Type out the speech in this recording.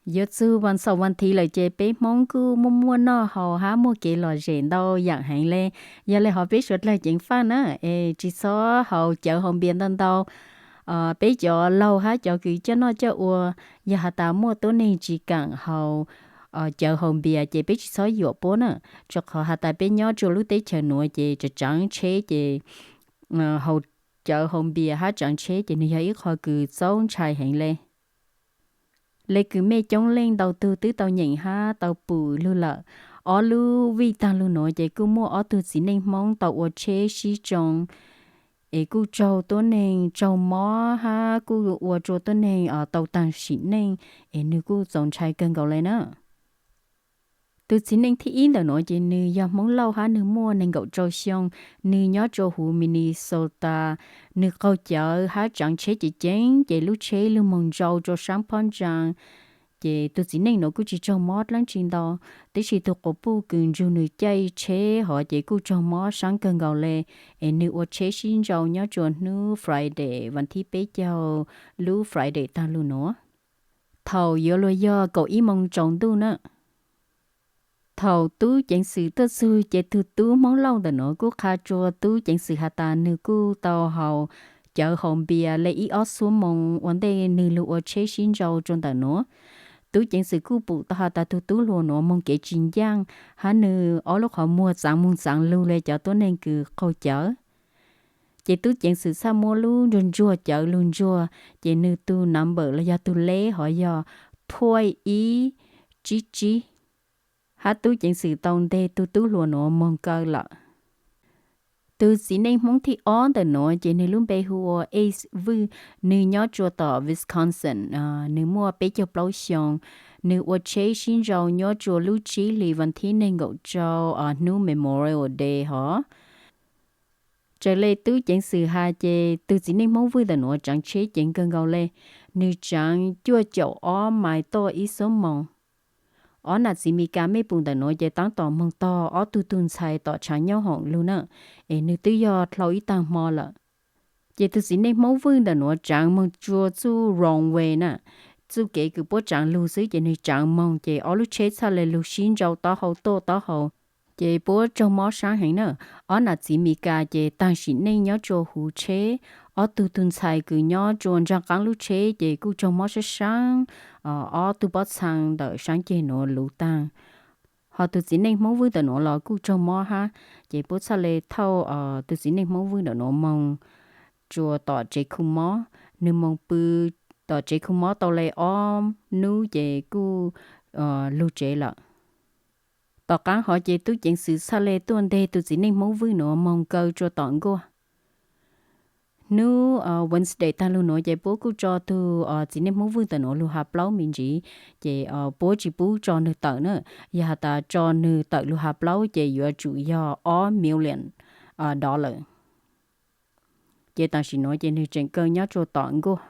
Yuav txug vas xaum vas thiv lawm ces peb Hmoob kuj muaj muaj noj haus hab muaj kev lom zem ntau yaam heev le. Yog le hov peb suav dlawg ceev faj na, es tsis txhob haus cawv haus npias ntau ntau. Peb cov laug hab cov kws coj noj coj ua, yog has tas muaj tuab neeg tsis kaam haus cawv haus npias ces peb tsis txhob yuam puab na. Rua qhov has tas peb nyob rua lub teb chaws nuav ces tsaav tsaav tsheb ces haus cawv haus npias hab tsaav tsheb ces nwg yog ib qho kws txaub ntshai heev le. Le kws mej coob leej ntau tug twb tau nyeem hab tau pum lug lawm, ob lub vij taag lug nuav ces kuj muaj ob tug txiv neej Hmoob tau ua tsheb sib tsoo, es kuj raug tuab neeg raug mob hab kuj ua rua tuab neeg tau taag sim neej, es nwg kuj txaus ntshai kawg nkaus le na. Tug txiv neej thib ib ntawm nuav ces nwg yog Hmoob Lauj hab nwg muaj neeg nkaum rau xyoo, nwg nyob rua huv Minnesota. Nwg qaug cawv hab tsaav tsheb ceev ceev ces lub tsheb lug moog ntsau rua saab phab ntsaa, ces tug txiv neej nuav kuj tsis raug mob dlaab tsi ntau, tib si tug quas puj kws nrug nwg caij tsheb hov ces kuj raug mob saab kawg nkaus le, es nwg ua tsheb sib ntsau nyob rua hnub Friday vas thib peb caug, lub Friday taag lug nuav, thaum yuav luag yog kaum ib moos tsaus ntuj na. Thaum tub ceev xwm tuaj txug ces tug tub Hmoob Lauj ntawm nuav kuj qha rua tub ceev xwm has tas nwg kuj tau haus cawv haus npias le ib ob xuab moos ua ntej nwg lug ua tsheb sib ntsau rua ntawm nuav. Tub ceev xwm kuj pum tau has tas tug tub hluas nuav moog kev tsis ncaaj, hab nwg ob lub qhov muag txaav moog txaav lug le cov tuab neeg kws qaug cawv. Ces tub ceev xwm txhaj muab lub ntsuag ntsuag cawv lug ntsuag, ces nwg tug number los yog tug leb hov yog phuaj ib tsib tsib, hab tub ceev xwm tau nteg tug tub hluas nuav moog kaw lawm. Tug txiv neej Hmoob thib ob ntawm nuav ces nwg lub npe hu ua Ace Vwj, nwg nyob rua tom Wisconsin, nwg muaj peb caug plaub xyoo. Nwg ua tsheb sib ntsau nyob rua lub tsib hlis vas thib neeg nkaum rau hnub Memorial Day hov. Raws le tub ceev xwm has ces tug txiv neej Hmoob Vwj ntawm nuav tsaav tsheb ceev kawg nkaus le, nwg tsaav cuaj caum ob mais toj ib xuab moos. Ob nam txiv Mis Kas mej pum ntawm nuav ces taab tom moog tog ob tug tug ntxhais tom tshaav nyob hoom lug na, es nwg twb yog dlhau ib taag hmo lawm. Ces tug txiv neej Hmoob Vwj ntawm nuav tsaav moog rua txuj wrong way na, txuj kev kws puab tsaav lug xwb ces nwg tsaav moog ces ob lub tsheb txhaj le lug sib ntsau taub hau tuaj taub hau, ces puab raug mob saab heev na. Ob nam txiv Mis Kas ces taag sim neej nyob rua huv tsheb, ob tug tug ntxhais kws nyob rua nraag qaab lub tsheb ces kuj raug mob saab saab, ob tug pob txhaa ntawm saab ceg nuav luv taag. Hos tug txiv neej Hmoob Vwj ntawm nuav los kuj raug mob hab, ces puab txhaj le thauj tug txiv neej Hmoob Vwj ntawm nuav moog rua tom tsev khu mob. Nwg moog pw tom tsev khu mob tau le ob hnub ces kuj lug tsev lawm. Tom qaab hov ces tub ceev xwm txhaj le tuaj nteg tug txiv neej Hmoob Vwj nuav moog kaw rua tom nkuaj. Hnub Wednesday taag lug nuav ces puab kuj tso tug txiv neej Hmoob Vwj ntawm nuav lug hav plaub me ntsis, ces puab tsis pub tso nwg tawm na. Yog has tas tso nwg tawm lug hav plaub ces yuav tsum yog ob million dollar. Ces tam sim nuav ces nwg tseem kaw nyob rua tom nkuaj.